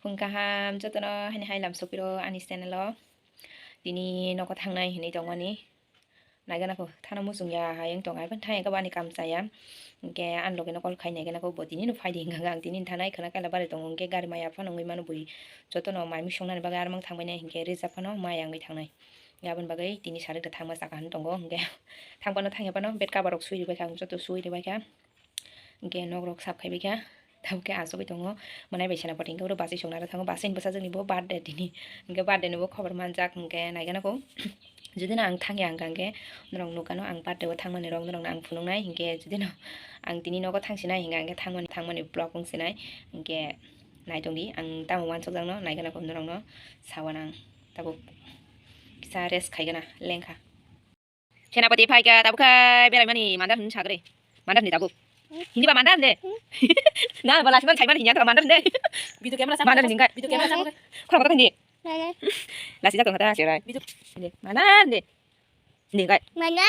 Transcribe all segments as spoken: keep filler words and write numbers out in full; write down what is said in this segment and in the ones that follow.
Phung kaham jotono haini hai lam sopiro ani channel o. Tini nogo thangnai hinui tongmani. Naigana kho thana muchung ya hai wng tong, hai phano thang ya khe bo ani kam chaya. Hinkhe ani loge no call khai naigana kho bo tini no phai di hinkha ang tini thanai khwna kaila bari tongo hinkhe gari maya phano wngwi mano bui jotono mai mui songnani bagwi armang thangbai nai hinkhe reserve phano maya wngwi thangnai. Aboni bagwi tini sarik da thangma chakha hinui tongo hinkhe thang phano thang ya phano bed cover rok sui ribai kha ang joto sui ribai kha. Hinkhe nok rok sap khai bai kha. Tabuk khe achugwi tongo. Mwnai bai sena pati hinkhe oro bachai songna aro thango. Bachai ni bwsajwk ni bo birthday tini. Hinkhe birthday ni bo khobor manjak hinkhe naigana kho. Jodi no ang thang ya hinkha hinkhe norok nukha no ang birthday o thangmani rok norok no ang phunuknai hinkhe jodi no ang tini nogo thang sinai hinkha hinkhe thangmani thangmani vlog wng sinai hinkhe nai tong di ang tamo uansuk jak no naigana kho norok no sawa nang tabuk kisa rest khai gana lengkha. Senapati phaikha, tabuk khai beraimani mandar hinwi sagre. Mandar hinwi tabuk. Hindi ba mandar hinwi. Na, ba lasiman saiman hinya mandar hinwi. Video camera sa. Mandar hinwi kai. Video camera sa. Khorang kata hindi. Mana? Lasi jak tong kata serai. Video. Hindi. Mandar hinwi. Hindi kai. Mana?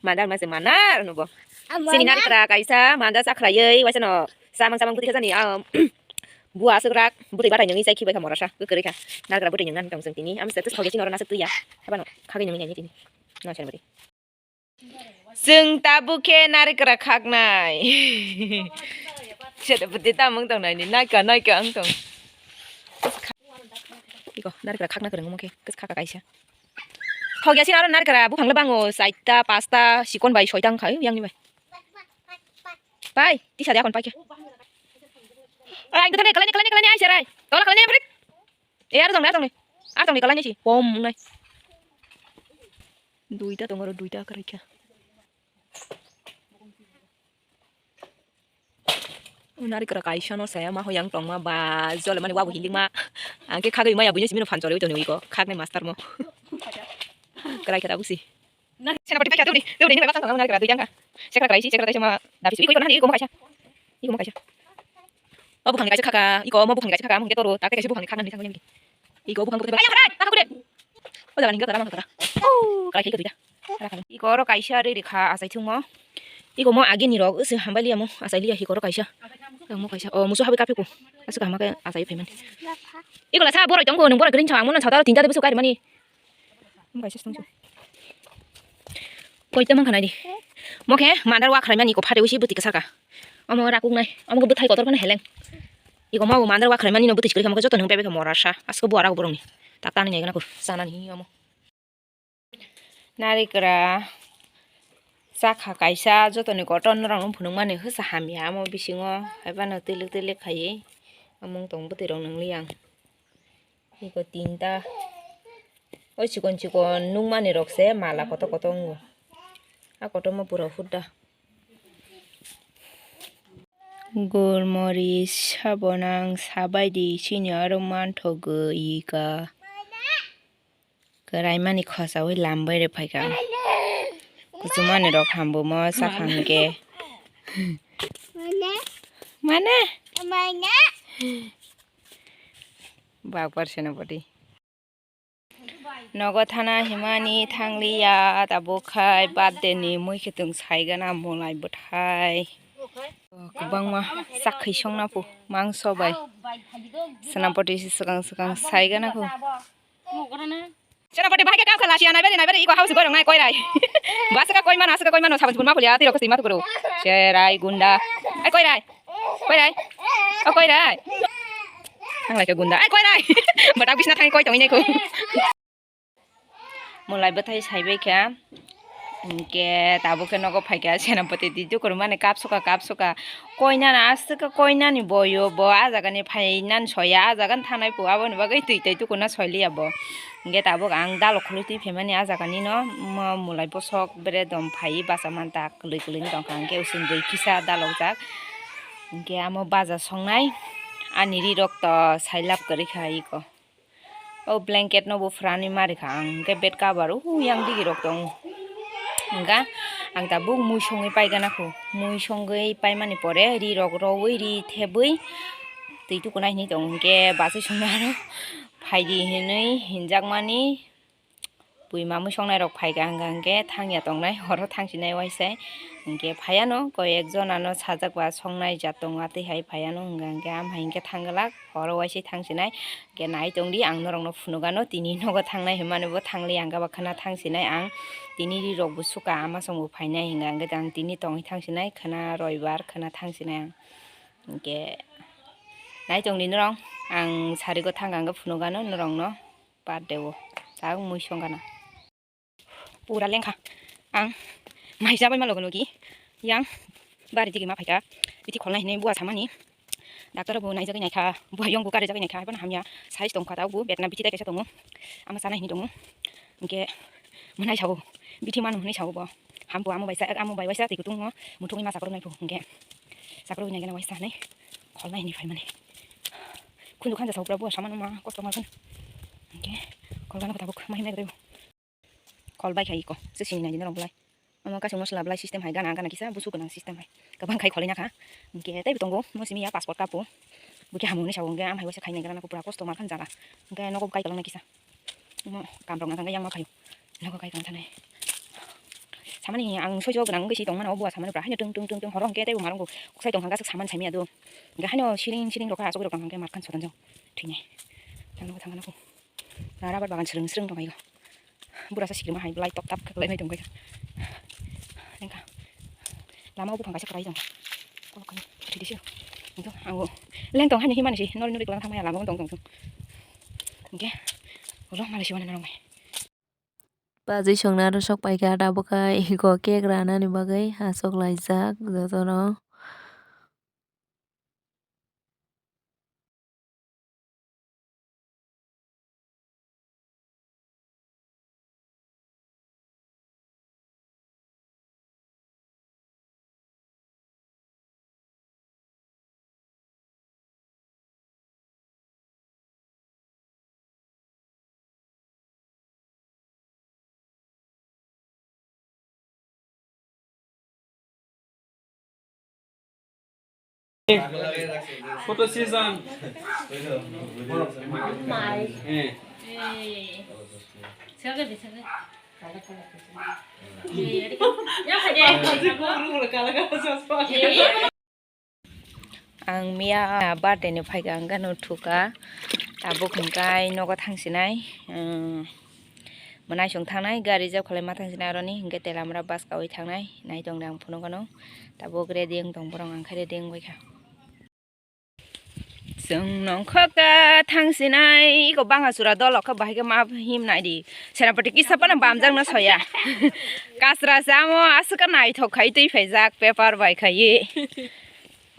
Mandar mase mandar nubo. Sini nari kra kaisa mandar sakhrayoi waisa no. Samang samang budi khajani. Bua aswk rak budi batai nungwi chai khibai kha morasa. Kwrwi kha. Nari kra budi nungna tong sing tini. Am status khogesi norok naswk tuya. Habano khagai nungwi nai tini. No senapati. Chwng tabuk khe narikra khaknai. Sede bwtwi tamo wng tong naini, naika naika wng tong. Iko narikra khakna kwrwng omo khe, kwchwkha kaisa. Khogya sini aro narikra buphang le bango, chaita, pasta, sikon bai, soita wngkha, yang ni bai. Pai, tisa de akon pai khe. Ai, ang tane kalani, kalani, kalani, ai, serai. Tola kalani, brik. E, aro tong, aro tong. Aro tong, kalani si. Pom, nai. Duita tongo aro duita kwrwi kha. Nari kwrwi kaisa no saya ma hoyang tongma ba jole mani wabu hilikma. Ang khe khagwi maya buino simi no phan chorwi tonwi ko khaknai master mo. Kwrwi kha tabuk si. Senapati paikha tubuni tubuni ni bai baksa tongma nari kwrwi duita kha. Sekra kwrwi si sekra taisa ma dabi si iko na iko mo kaisa. Iko mo kaisa. O buphangni kaisa khakha, iko omo buphangni kaisa khakha, amoni khe toro, tak tei kaisa buphangni khaknani thangmani. Iko buphang khe, ayang kharai, tak kure. O jaga ni khe tara, mang tara. O, kaisa iko duita. Iko oro kaisa riri kha, achai thwngmo. Iko mo agi ni rok, usi hambai liya mo, achai liya, iko oro kaisa. Ang mo kaisa, o, musu habai kaphi ko. Aswk kaham khe achai phaimani. Iko la sa boroi tongko, nwng boroi green sa, ang mo nang sa taro tinta de busu kari mani. Omo kaisa songsu. Koi tei mankha naidi. Mo khe mandar wa khwraimani iko phatwi si bwtwi kwsaka. Omo rakuk nai. Omo khe bwthai kotor phano heleng. Iko ma bo mandar wa khwraimani no bwtwi si kwrwi kha mo khe joto nung pebe khe morasa. Asko bo arak borokni. Tak tani nai gana ko chanani hi omo. Narikra chakha kaisa jotoni kotor norok no phunukmani hwsa hamya omo bisingo. Haibano twilik twilik khaiwi omung tong bwtwi rok nungli ang. Iko tinta. O chikon chikon nukmani rok se mala kotor kotor wngo. A kotorma pura hudda. Golmoris sabonang sabaidi sini aro manthogwi ka. Kwraimani khosaui lambai rw phaikha. Kuchumani rok hambumo saphang khe. Mane? Mane? Mane? Bakbar senapati. Nogo thana himani thangliya, tabuk khai birthday ni mui khitung saigana mulai bwthai. Kwbangma chakhwi songna phu mangso bai. Senapati si swkang swkang saigana phu. Senapati bahai khe kam khala siya naibe naibe iko house gorong nai koirai. Ba swka koi mano, swka koi mano, sabun ma phulia tiro kusti ma thukuru. Serai gunda. Ai koirai. Koirai. O koirai. Ang lai khe gunda. Ai koirai. Bata bisna thang koi tongwi nai ko. Mulai bwthai saibai kha. Hinkhe tabuk khe nogo phaikha Senapati di jukur mani kapsuka kapsuka. Koinani aswk khe koinani boyo bo ah jagani phainani soya ah jagani thanai phu aboni bagwi twi twi tukuna soiliya bo. Hinkhe tabuk ang dalok khulwi twi phaimani ah jagani no mo mulai bwsok bere dom phaiwi bacha manta kwlwi kwlwi wng tongkha hinkhe using bwi kisa dalokjak. Hinkhe amo baja songnai ani rirok to sailap kwrwi kha iko. O blanket no bo phwrani ma rikha ang, hwnkhe bed cover o yang digi rok tongo. Hwnkha ang tabuk mui songwi paigana kho, mui songwi paimani pore ri rok rowi ri thebwi twi tukunai hinwi tongo, hwnkhe bachai songno aro phaidi hinwi hinjakmani. Bui mamui songnai rok phaikha hwnkha hwnkhe thangya tongnai, horo thangsinai waisa. Hwnkhe phaiano koi ek jonano sajak ba songnai jat tongo, tei hai phaiano hwnkha hwnkhe, am hai hwnkhe thangglak, horo waisa thangsinai. Hwnkhe nai tongdi, ang norokno phunukgano, tini nogo thangnai hinmani bo thangli, ang gabak khana thangsinai ang. Tini ri rok bo suka, ama song bo phainai hwnkha hwnkhe, ang tini tongwi thangsinai, khana roibar khana thangsinai ang. Hwnkhe nai tongdi norok, ang sarigo thangkha hwnkhe phunukgano norokno birthday o, tak mui songkha na. Pura lengkha. Ang mai chabai ma logo logi yang bari digi ma phaikha. Bithi kholnai hinwi bua samani. Doctor bo naijagwi naikha, bua yong bo karijagwi naikha, haibano hamya size tongkha, tabuk bo betna bithi tai kaisa tongo. Ama chanai hinwi tongo. Hwnkhe mwnai sao, bithi mano hinwi sao bo. Hambo amo bai sa, amo bai waisa twi kutung no muthungwi ma chakrok nai phu hwnkhe. Chakrok nai gana waisa hinwi kholnai hinwi phaimani. Khunju khanja sao pura bua samano ma kosto ma khun. Hwnkhe kholgana bo tabuk ma himnai gotebo. Kol bai khai iko, se sini nai dino rong bolai. Omo kaisa mosla bolai system hai gana gana kisa busu gwnang system hai. Kabang khai kholina kha. Hwnkhe tei bo tongo, mo simi ya passport kapo. Bo khe hamu hinwi sao, hwnkhe am hai waisa khainai gana nang pura kosto ma khan jala. Hwnkhe nogo kai kolong nai kisa. Omo kam rok nang yang ma phaio. Nogo kai kolong thanai. Samani ang soijo gwnang wngwi si tongmano, o bua samani pura haino tung tung tung tung horo hwnkhe tei bo marung bo kusai tong hwnkhe aswk saman saimya do. Hwnkhe haino siring siring rok kha aswk rok tong hwnkhe mar khan sodan jao. Thwinai. Thangna bo thangna ko. Rubber bagan srwng srwng tongkha iko. Bura sa sikima hai belai top tap khe belai nai tongkha. Lengkha. Lama o buphang kaisa kwrai tongkha. Kolok kani thidi sio. Ito ang o leng tong haino himani si nori nori kwlwng thangmaya lama o tong tong tong. Hwnkhe ulo malai siwani norok bai. Bajwi songna rw sok paikha tabuk khe iko cake ranani bagwi aswk laijak jotono. Photo session. Ang miya birthday ni phaikha hwnkhe no thukha, tabuk hwnkhe nogo thangsinai, mwnaisong thangnai, gari reserve khlai ma thangsinai aroni, hwnkhe Telamra bus kawi thangnai, nai tongdi ang phunukgano, tabuk ready wng tong borok, ang khe ready wng baikha. Chwng nongkha kha thangsinai, iko Bangasura dolo khe bahai khe ma himnai di, Senapati kisa phano bamjakno soya, kasra samo aswk khe naithok khai twi phaijak paper bai khaiwi.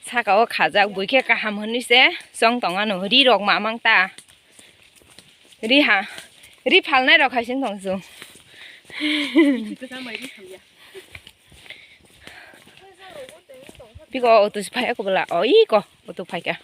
Saka o khajak bui khe kaham hwnwi se chong tong ano, ri rok ma mang ta. Ri ha, ri phalnai rok hai sing tong chwng. Biko auto si phai ako bwla, o iko auto phai kha.